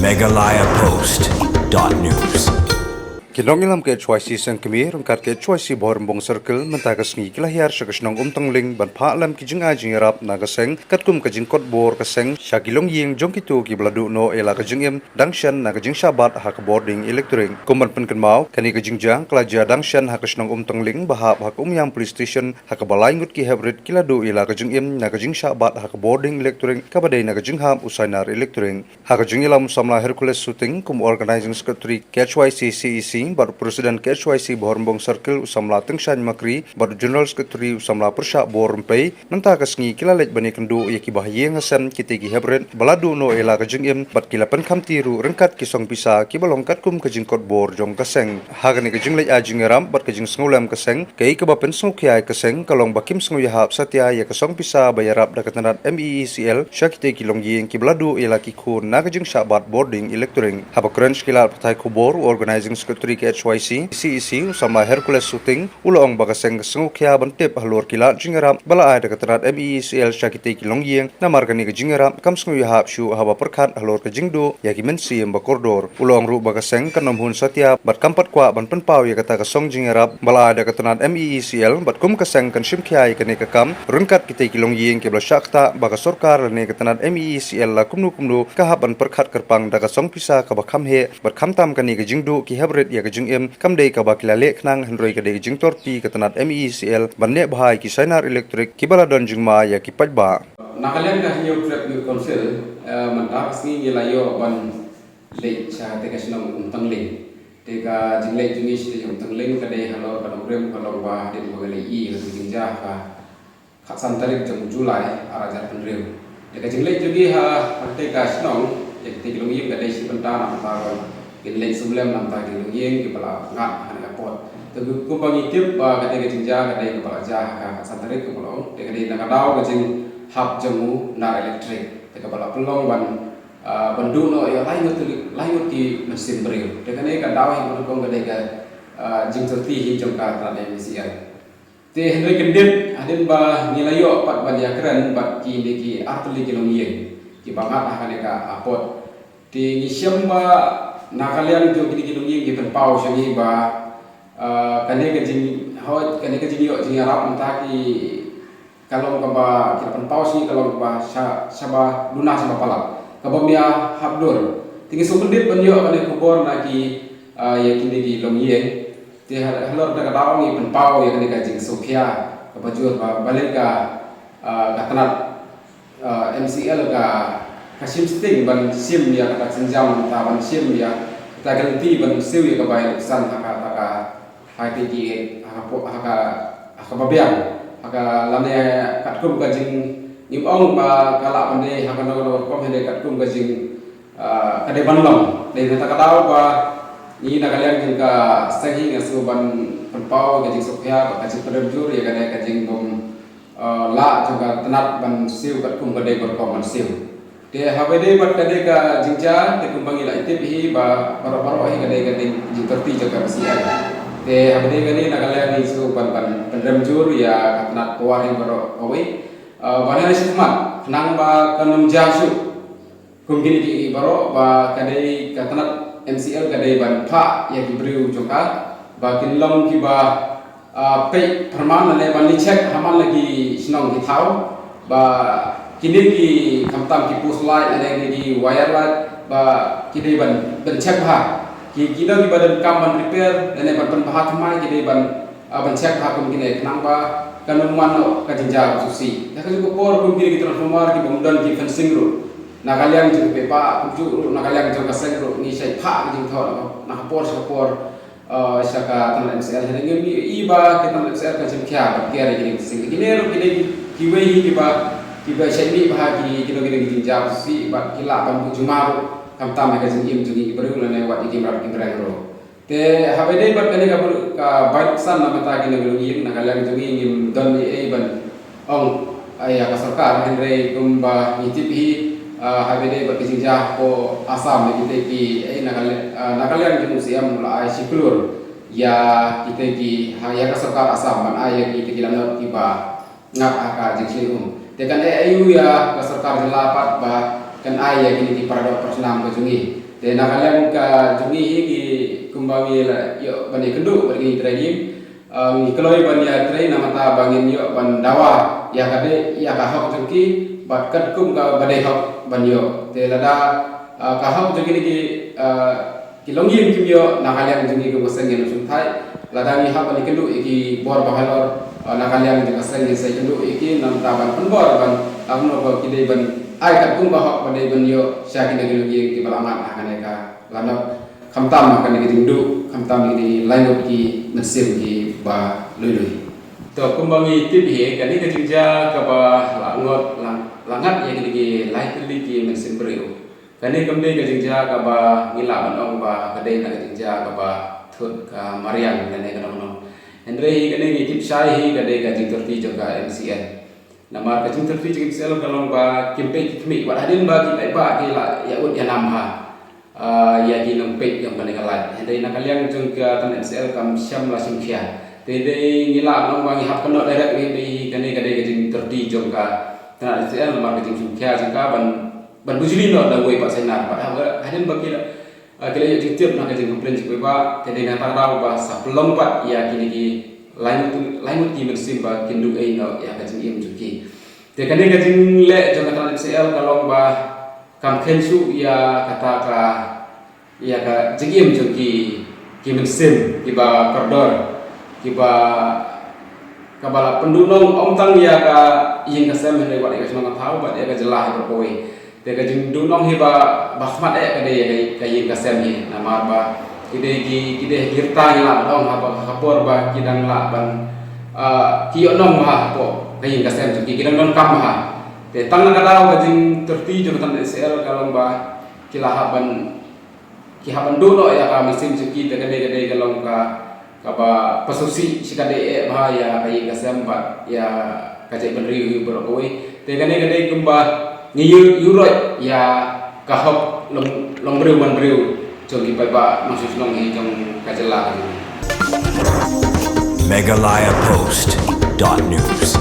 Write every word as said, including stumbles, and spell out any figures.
Meghalaya Post dot news. Ki nongïalam ka H Y C Seng Kmie ryngkat ka H Y C Bhoirymbong Circle mynta ka sngi ki la hiar sha ka shnong Umtangling ban phah lem ki jingai jingïarap na ka seng katkum ka jingkot bor ka seng sha ki longïing jong kito kiba la duh noh ïa la ka jingim dang shen na ka jingshah bat ha ka bording elektrik. Kum ban pynkynmaw, kane ka jingjia ka la jia dang shen ha ka shnong Umtangling ba hap ha ka Umiam Police Station, ha kaba lai ngut ki heprit ki la duh ïa la ka jingim na ka jingshah bat ha ka bording elektrik kaba dei na ka jinghap u sainar elektrik. Ha ka jingïalam u samla Hercules Suting kum u Organizing Secretary K H Y C C E C bad u President K H Y C Bhoirymbong Circle u samla Tyngshaiñ Makri bad u General Secretary u samla Pyrshah Bor Rympei, mynta ka sngi ki la leit ban ïakynduh ïa kiba ha ïing ha sem, kite ki heprit ba la duh noh ïa la ka jingim bad ki la pynkhamti ruh ryngkat ki song pisa kiba long katkum ka jingkot bor jong ka seng. Ha kane ka jingleit ai jingïarap bad ka jingsngewlem ka seng, kaei kaba pynsngewkhia ïa ka seng ka long ba kim sngew ïahap satia ïa ka song pisa ba ïarap da ka tnat M E E C L sha kite ki longïing kiba la duh ïa la ki khun na ka jingshah bat bording elektrik. Haba kren sha ki lad pathai khubor, u Organizing Secretary K H Y C C E C u samla Hercules Suting u la ong ba ka seng ka sngewkhia ban tip halor ki lad jingïarap ba la ai da ka tnat M E E C L sha kite ki longïing, namar kane ka jingïarap kam sngew ïahap shuh haba pyrkhat halor ka jingduh ïa ki mynsiem ba kordor. U la ong ruh ba ka seng kan ym hun satia bad kam pat kwah ban pynpaw ïa kata ka song jingïarap ba la ai da ka tnat M E E C L, bad kum ka seng kan shim khia ïa kane ka kam ryngkat kite ki longïing kiba la shah ktah ba ka sorkar lane ka tnat M E E C L la kumno kumno ka hap ban pyrkhat kyrpang da ka song pisa kaba kham heh, bad khamtam kane ka jingduh ki heprit ïa ka jingim kam dei kaba ki la leh khnang, hynrei ka dei ka jingtorti ka tnat M E E C L ban neh bha ïa ki sainar elektrik kiba la don jingma ïa ki paidbah. Na ka liang ka Hynñiewtrep Youth Council, eh, mynta ka sngi ngi la ïoh ban leit sha te ka shnong Umtangling. Te ka jingleit jong ngi sha te Umtangling ka dei halor ka nongrim ka long ba hadien ba ngi la ïohi ïa ka jingjia ha ka khatsan tarik jong u July arhajar hynriew. Te ka jingleit jong ngi ha, ha te ka shnong, ïa kite ki longïing ka dei shi bynta na bynta ba ngin leit sumlem na bynta ki longïing kiba la ngat ha kane ka por. Te kumba ngi tip ba kate ka jingjia ka dei kaba la jia ha ka khatsan tarik kaba la ong. Te ka dei na ka daw ka jinghap jong u nar elektrik. Te kaba la pynlong ban, ah, ban duh noh ïa lai ngut, lai ngut ki mynsiem briew. Te kane ka daw hi kaba nyngkong ka dei ka, ah, jingthyrti hi jong ka tnat M E E C L. Te hynrei kyndit hadien ba ngi la ïoh pat ban ïakren bad kine ki artylli ki longïing kiba ngat ha kane ka apot. Te ngi shem ba na ka liang jong kine ki longïing ki pynpaw sha ngi ba, ah, kane ka jing, hooid, kane ka jingïoh jingïarap mynta ki ka long kaba ki la pynpaw sha ngi ka long kaba sha, shaba duna shaba palat, kaba mih hapdur. Te ngi sngewkyndit ban ïoh kane ka khubor na ki, ah, ïa kine ki longïing. Te ha, halor kata ka daw ngi pynpaw ïa kane ka jingsngewkhia kaba jur ba balei ka, ah, ka tnat, ah, M C L ka, ka shim sting ban shim ïa kata ka sienjam, kata ban shim ïa kata ka lynti ban siew ïa ka bai nuksan ha kata ka, ha kata ki, ha ka po-, ha ka, ha kaba biang, ha ka lane katkum ka jing, ngim ong ba ka lah ban dei ha kano kano ka rukom, hynrei katkum ka jing, ah, ka dei ban long. Dei na kata ka daw ba ngi na ka liang jong ka seng hi nga sngew ban pynpaw ka jingsngewkhia bad ka jingpynrem jur ïa kane ka jingbym, ah, lah jong ka tnat ban siew katkum ka dei ka rukom ban siew. Te haba ïadei bad ka dei ka jingjia, te kumba ngi la tip hi ba baroh baroh hi ka dei ka dei jingthyrti jong ka M C L. Te haba ïadei kane na ka liang ngi sngew ban, ban pynrem jur ïa ka tnat power hi baroh kawei. Ah, ban ai shakhmat khnang ba kan ym jia shuh kum kine ki baroh ba ka dei ka tnat M C L ka dei ban phah ïa ki briew jong ka ba kin long kiba, ah, peit pyrman lane ban ïa check ha man la ki shnong ki thaw ba kine ki khamtam ki post light lane kine ki wire light ba ki dei ban, ban check bha. Ki, kino kiba donkam ban repair lane ban pynbha thymmai ki dei ban, ah, ban check bha kum kine khnang ba kan ym wan noh ka jingjia kaba sngewsih. Te ha kajuh ka por kum kine ki transformer kibym don ki fencing ruh, na ka liang jong ka paidbah kumjuh ruh na ka liang jong ka seng ruh ngi shait phah ka jingthoh na ka, na ka por sha ka por, eh, sha ka tnat M C L, hynrei ngi i ba ka tnat M C L kan shim khia ban ker ïa kine ki seng. Kine ruh ki dei kiwei hi kiba, kiba shait mih bha ki, kino kino ki jingjia kaba sngewsih bad ki lah ban buh jingma ruh khamtam ïa ka jingim jong ngi ki briew lane wat ïa ki mrad ki mreng ruh. Te haba ïadei bad kane ka br-, ka bai nuksan na bynta kine ki longïing, na ka liang jong ngi ngim don ei ei ban ong, ah, ïa ka sorkar, hynrei kumba ngi tip hi, ah, haba ïadei bad ka jingjia hapoh Assam ïa kite ki, eh, na ka li-, ah, na ka liang jong u C M u la ai shi klur ïa kite ki, ha, ïa ka sorkar Assam ban ai ïa kite ki lanot kiba ngat ha ka jingshngaiñ um. Te kan ai aiu ïa ka sorkar jylla pat ba kan ai ïa kine ki paradoh parasnam ka jong ngi. Te na ka liang ka jong ngi hi, ngi kumba ngi la ïoh ban ïakynduh bad ngi trei, ngi, ah, ngi kloi ban ïatrei namar ba ngin ïoh ban dawa ïa ka dei, ïa ka hok jong ki bad katkum kaba dei hok ban ïoh. Te lada, ah, ka hok jong kine ki, ah, ki longïing kim ïoh, na ka liang jong ngi kum ka seng ngin ym shym thait. Lada ngi hap ban ïakynduh ïa ki bor ba halor, ah, na ka liang jong ka seng ngin sa ïakynduh ïa ki namar ban pynbor ban, ah, kumno ba ki dei ban ai katkum ka hok ba dei ban ïoh sha kine ki longïing kiba la mad ha kane ka lanot, khamtam ha kane ka jingduh, khamtam ïa kine lai ngut ki mynsiem kiba lui lui. To, kumba ngi tip hi, kane ka jingjia kaba la ngot, la, la ngat ïa kine ki lai tylli ki mynsiem briew. Kane kam dei ka jingjia kaba ngi lah ban ong ba ka dei na ka jingjia kaba thut ka mariang lane ka dohnud. Hynrei hi kane ngi tip shai hi ka dei ka jingtyrti jong ka M C L. Namar ka jingtyrti jong ka M C L ka long ba kim peit ki khmih, wat hadien ba ki paidbah ki la ïa ud ïa nam ha, ah, ïa ki nongpeit jong kane ka live. Hynrei na ka liang jong ka tnat M C L kam shym la shim khia. Te dei ngi lah ban ong ba ngi hap kynnoh direct, hynrei kane ka dei ka jingtyrti jong ka tnat M C L namar ka jingshim khia jong ka ban, ban bujli noh da uwei pat sainar. Bad haba hadien ba ki la, ah, ki la ïoh jingtip na ka jingcomplain jong ki paidbah, te dei na kata ka daw ba sa pynlong pat ïa kine ki lai ngut, lai ngut ki mynsiem ba kin duh ei noh ïa ka jingim jong ki. Te kane ka jingleh jong ka tnat M C L ka long ba kam kheiñ shuh ïa kata ka, ïa ka jingim jong ki, ki mynsiem kiba kordor, kiba, kaba la pynduhnong ym tang ïa ka ïing ka sem, hynrei wat ïa ka shnong ka thaw bad ïa ka jylla hi baroh kawei. Te ka jingduhnong hi ba, ba khmat eh ka dei ïa ka, ka ïing ka sem hi, namar ba ki dei ki, ki dei ki rta, ngi lah ban ong, haba, ha ka por ba ki dang lah ban, ah, ki ïoh nong bha hapoh ka ïing ka sem jong ki, ki dang donkam bha. Te tang na ka daw ka jingtyrti jong ka tnat M C L ka long ba ki la hap ban, ki hap ban duh noh ïa ka mynsiem jong ki. Te ka dei, ka dei ka long ka, kaba pynsngewsih shikatdei eh bha ïa ka ïing ka sem bad ïa ka jaitbynriew hi baroh kawei. Te kane ka dei kumba ngi ïu, ïuroit ïa ka hok long, long briew man briew jong ki paidbah nongshong shnong hi jong ka jylla ka jong ngi. Meghalaya Post dot news.